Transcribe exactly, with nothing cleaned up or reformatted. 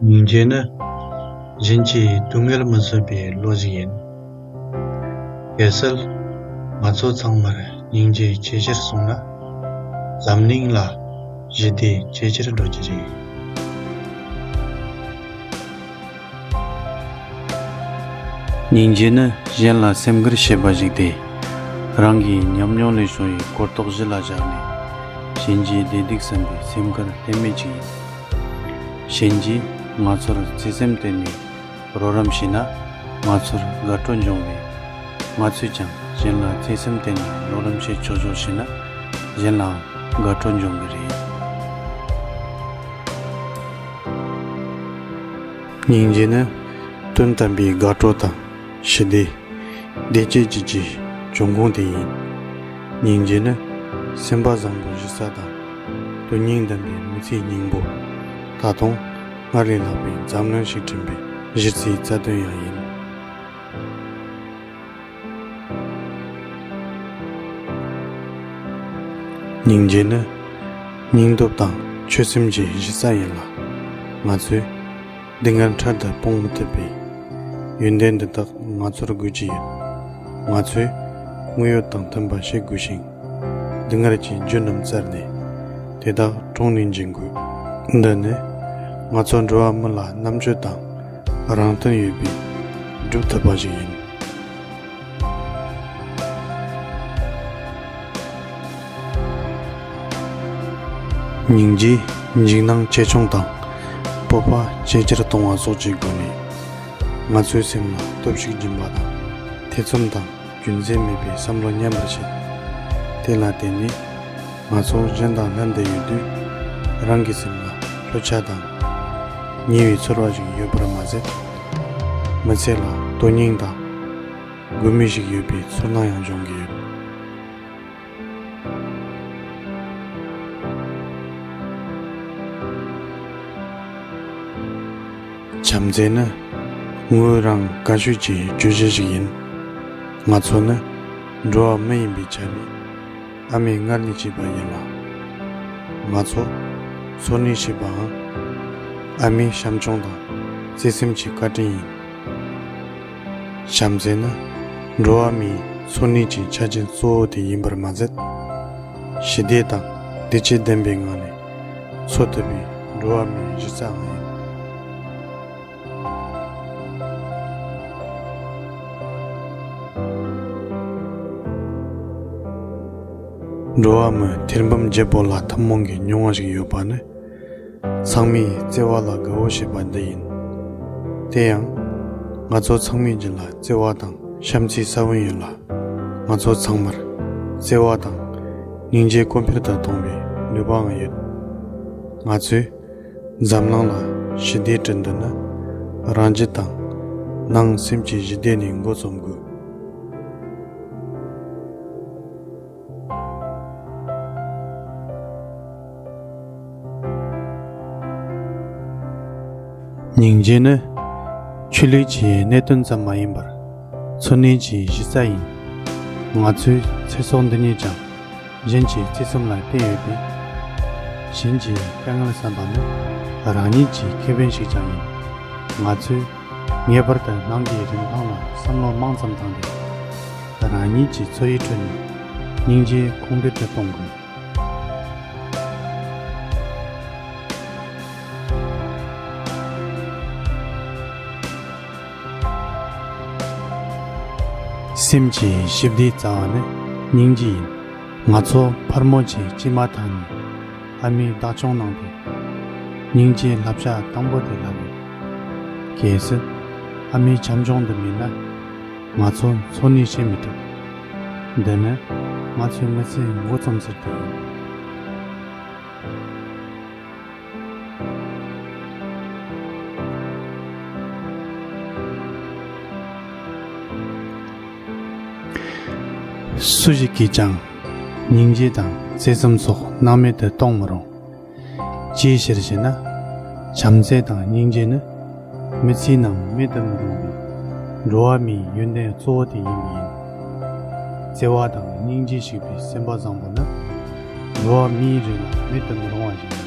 སྙིང་རྗེ་ནི་གཞན་གྱི་སྡུག་བསྔལ་མི་བཟོད་པའི་བློ་ཞིག་ཡིན། གལ་སྲིད་ང་ཚོ་ཚང་མར་སྙིང་རྗེ་ཇེ་ཆེར་སོང་ན། འཛམ་གླིང་ལ་ཞི་བདེ་ཇེ་ཆེར་འགྲོ་རྒྱུ་རེད། སྙིང་རྗེ་ནི་གཞན་ལ་སེམས་ཁུར་བྱེད་པ་ཞིག་སྟེ། རང་གི་ཉམས་མྱོང་ལས་བྱུང་བའི་གོ་རྟོགས་གཞི་ལ་བཞག་ནས། གཞན་གྱི་བདེ་སྡུག་བསམ་པའི་སེམས་ཁུར་ལྷད་མེད་ཅིག་ཡིན། གཞན་གྱིས་ང་ཚོར་བརྩེ་སེམས་བསྟན་ནས་རོགས་རམ་བྱས་ན། ང་ཚོར་དགའ་སྤྲོ་འབྱུང་བས། ང་ཚོས་ཀྱང་གཞན་ལ་བརྩེ་སེམས་བསྟན་ནས་རོགས་རམ་བྱེད་ཆོག་ཆོག་བྱས་ན། གཞན་ལའང་དགའ་སྤྲོ་འབྱུང་གི་རེད། སྙིང་རྗེ་ནི་དོན་དམ་པའི་དགའ་སྤྲོ་དང་ཞི་བདེ། བདེ་སྐྱིད་བཅས་ཀྱི་འབྱུང་ཁུངས་དེ་ཡིན། སྙིང་རྗེ་ནི་སེམས་པ་བཟང་པོ་ཞིག་ས་དང་། དོན་སྙིང་ལྡན་པའི་མི་ཚེའི་སྙིང་པོ། ད་དུང་སྔར་ལས་ལྷག་པའི་འཛམ་གླིང་ཞིག་བསྐྲུན་པའི་གཞི་རྩའི་རྩ་དོན་ཡང་ཡིན། སྙིང་རྗེ་ནི་སྙིང་སྟོབས་དང་ཆོད་སེམས་ཀྱི་གཞི་རྩ་ཡིན་ལ། ང་ཚོས་སྡུག་བསྔལ་འཕྲལ་དུ་སྤོང་མི་ཐུབ་པས། ཡོན་ཏན་འདི་དག་ང་ཚོར་དགོས་ཀྱི་ཡོད། ང་ཚོས་དངོས་ཡོད་དང་མཐུན་པ་བྱེད་དགོས་ཤིང་། སྡུག་བསྔལ་གྱི་རྒྱུ་རྣམས་བཙལ་ནས་དེ་དག་གྲོང་ནས་འབྱིན་དགོས། འདི་ནི་ང་ཚོ་འགྲོ་བ་མི་ལ་རྣམ་དཔྱོད་དང་རང་དོན་ཡོད་པས་སྒྲུབ་ཐུབ་པ་ཞིག་ཡིན། སྙིང་རྗེས་འཇིགས་སྣང་ཇེ་ཆུང་དང་། སྤོབས་པ་ཇེ་ཆེར་གཏོང་བ་སོགས་ཀྱི་སྒོ་ནས། ང་ཚོའི་སེམས་ལ་སྟོབས་ཤུགས་སྦྱིན་པ་དང་། ཐེ་ཚོམ་དང་རྒྱུ་མཚན་མེད་པའི་བསམ་བློ་མཉམ་པར་བྱེད། དེ་ལ་བརྟེན་ནས། ང་ཚོ་གཞན་དང་ལྷན་དུ་ཡོད་དུས། རང་གི་སེམས་ལ་ལྷོད་ཆགས་དང་། ཉེ་བའི་ཚོར་བ་ཞིག་ཡོད་པར་མ་ཟད། མི་ཚེ་ལ་དོན་སྙིང་དང་། དགོས་མེད་ཞིག་ཡོད་པའི་ཚོར་སྣང་ཡང་འབྱུང་གི་ཡོད། བྱམས་བརྩེ་ནི་ངོས་རང་དགའ་ཤོས་ཀྱི་བརྗོད་གཞི་ཞིག་ཡིན། ང་ཚོ་ནི་འགྲོ་བ་མི་ཡིན་པའི་ཆ་ནས་ཨ་མས་མངལ་ནས་སྐྱེས་པ་ཡིན་ལ། ང་ཚོ་འཚོ་གནས་བྱེད་པའང་ཨ་མའི་བྱམས་སྐྱོང་དང་བརྩེ་སེམས་ཀྱི་བཀའ་དྲིན་ཡིན། བྱམས་བརྩེ་ནི་འགྲོ་བ་མིའི་འཚོ་གནས་ཀྱི་ཆ་རྐྱེན་གཙོ་བོ་དེ་ཡིན་པར་མ་ཟད། ཞི་བདེ་དང་བདེ་སྐྱིད་ལྡན་པའི་ངང་ནས་འཚོ་ཐུབ་པའི་འགྲོ་བ་མིའི་གཞི་རྩའང་ཡིན། འགྲོ་བ་མི་ཐེར་འབུམ་བརྒྱད་པོ་ལ་ཐུན་མོང་གི་མྱོང་བ་ཞིག་ཡོད་པ་ནི། ཚང་མས་བརྩེ་བ་ལ་དགའ་བོ་བྱེད་པ་འདི་ཡིན། དེ་ཡང་། ང་ཚོ་ཚང་མའི་རྒྱུད་ལ་བརྩེ་བ་དང་བྱམས་བརྩེའི་ས་བོན་ཡོད་ལ། ང་ཚོ་ཚང་མར་བརྩེ་བ་དང་སྙིང་རྗེ་གོང་འཕེལ་དུ་གཏོང་བའི་ནུས་པའང་ཡོད། ང་ཚོས་འཛམ་གླིང་ལ་ཞི་བདེ་བསྐྲུན་འདོད་ན། རང་རྒྱུད་དང་ནང་སེམས་ཀྱི་ཞི་བདེ་ནས་འགོ་རྩོམ་དགོས། སྙིང་རྗེ་ནི་ཆོས་ལུགས་ཀྱི་གནད་དོན་ཙམ་མ་ཡིན་པར། འཚོ་གནས་ཀྱི་གཞི་རྩ་ཡིན། ང་ཚོའི་ཚེ་སྲོག་འདི་ཉིད་ཀྱང་གཞན་གྱི་བརྩེ་སེམས་ལ་བརྟེན་ཡོད་པས། གཞན་གྱི་དཀའ་ངལ་བསམ་པ་ནི་རང་ཉིད་ཀྱི་ཁེ་ཕན་ཞིག་ཀྱང་ཡིན། ང་ཚོས་ངེས་པར་དུ་ནང་གི་རིན་ཐང་ལ་བསམ་བློ་མང་ཙམ་བཏང་སྟེ། རང་ཉིད་ཀྱི་འཚོ་བའི་ཁྲོད་ནས་སྙིང་རྗེ་གོང་འཕེལ་དུ་གཏོང་དགོས། སེམས་ཀྱི་ཞི་བདེའི་རྩ་བ་ནི་སྙིང་རྗེ་ཡིན། ང་ཚོ་ཕལ་མོ་ཆེ་སྐྱེས་མ་ཐག་ནས་ཨ་མས་བདག་སྐྱོང་གནང་སྟེ། སྙིང་རྗེའི་བསླབ་བྱ་དང་པོ་དེ་བསླབས་ཡོད། གལ་སྲིད་ཨ་མའི་བྱམས་སྐྱོང་འདི་མེད་ན། ང་ཚོ་འཚོ་གནས་བྱེད་མི་ཐུབ། འདི་ནི་ང་ཚོའི་མི་ཚེའི་འགོ་རྩོམ་ཟུར་དེ་ཡིན། སུ་ཞིག་གིས་ཀྱང་སྙིང་རྗེ་དང་བརྩེ་སེམས་སོགས་སྣང་མེད་དུ་གཏོང་མི་རུང་། ཅིའི་ཕྱིར་ཞེ་ན། བྱམས་བརྩེ་དང་སྙིང་རྗེ་ནི་མི་ཚེའི་ནང་མེད་དུ་མི་རུང་བའི་འགྲོ་བ་མིའི་ཡོན་ཏན་གཙོ་བོ་དེ་ཡིན་པས་ཡིན། བརྩེ་བ་དང་སྙིང་རྗེ་ཞིག་པའི་སེམས་པ་བཟང་པོ་ནི་འགྲོ་བ་མིའི་རིགས་ལ་མེད་དུ་མི་རུང་བ་ཞིག་ཡིན།